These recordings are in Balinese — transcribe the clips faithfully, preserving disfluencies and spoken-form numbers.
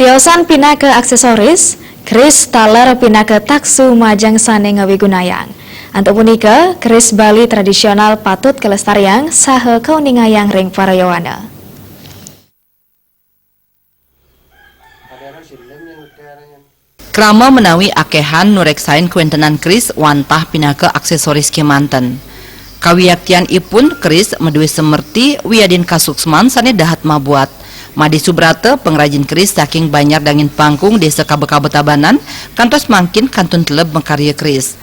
Daosan pinaka aksesoris, keris taler pinaka taksu majeng sane ngawigunayang. Antuk punika, keris Bali tradisional patut kalestariang saha kauningayang ring para yowana. Krama menawi akehan nureksain kawentenan keris wantah pinaka aksesoris kemanten. Kawiaktianipun keris madue semerti wiadin kasuksman sane dahat mabuat. Made Subrata, pangrajin keris saking Banjar Dangin Pangkung, Desa Kabekabetabanan, kantos mangkin kantun teleb makarya keris.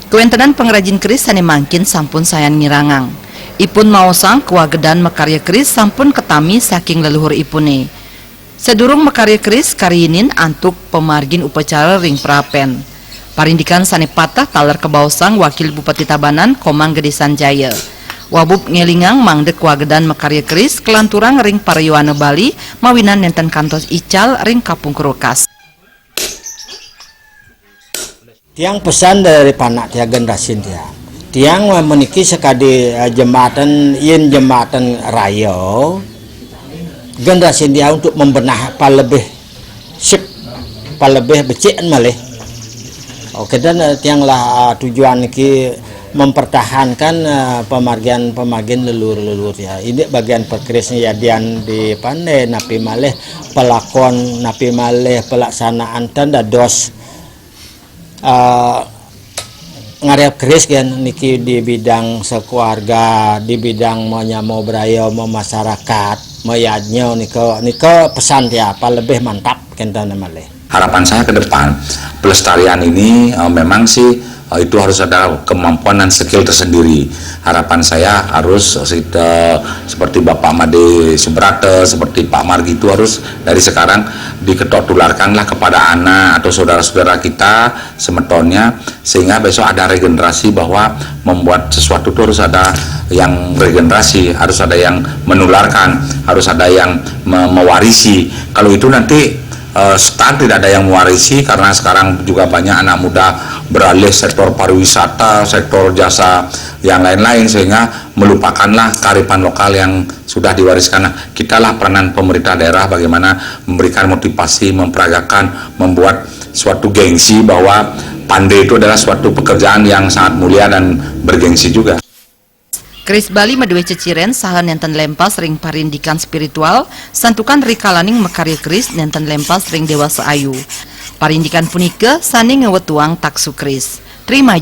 Kawentenan pangrajin keris sane mangkin sampun sayan ngirangang. Ipun maosang kawagedan makarya keris sampun katami saking leluhuripune. Sadurung makarya keris kariyinin antuk pamargin upacara ring prapen. Parindikan sane pateh taler kabaosang Wakil Bupati Tabanan Komang Gede Sanjaya. Wabub ngelingang mangda kawagedan makarya keris kalanturang ring para yowana Bali mawinan nenten kantos ical ring kapungkur wekas. Tiang pesan dari panak tiang, generasi tiang. Tiang meniki sekadi eh, jembatan, yen jembatan raya, generasi tiang untuk membenah palebih sip, palebih becik malih. Oke, dan eh, tiang lah ah, tujuan niki mempertahankan eh, pemargian-pemargian leluhur-leluhur ya. Ini bagian perkerisnya yadian di pandai napi malih pelakon, napi malih pelaksanaan tan dados eh, ngarep keris kan niki di bidang sekeluarga, di bidang menyamo beraya, memasyarakat, meyadnya nika nika pesan tiang apa lebih mantap kenten malih. Harapan saya ke depan, pelestarian ini eh, memang sih eh, itu harus ada kemampuan dan skill tersendiri. Harapan saya harus eh, seperti Bapak Made Subrata, seperti Pak Margi itu harus dari sekarang diketok tularkanlah kepada anak atau saudara-saudara kita semetonnya, sehingga besok ada regenerasi bahwa membuat sesuatu itu harus ada yang regenerasi, harus ada yang menularkan, harus ada yang me- mewarisi. Kalau itu nanti eh, start tidak ada yang mewarisi karena sekarang juga banyak anak muda beralih sektor pariwisata, sektor jasa yang lain-lain, sehingga melupakanlah kearifan lokal yang sudah diwariskan. Nah, kitalah peranan pemerintah daerah bagaimana memberikan motivasi, memperagakan, membuat suatu gengsi bahwa pandai itu adalah suatu pekerjaan yang sangat mulia dan bergengsi juga. Keris Bali madue ceciren saha nenten lempas ring parindikan spiritual, santukan rikalaning makarya keris nenten lempas ring dewasa ayu. Parindikan punika sane ngawetuang taksu keris. Trima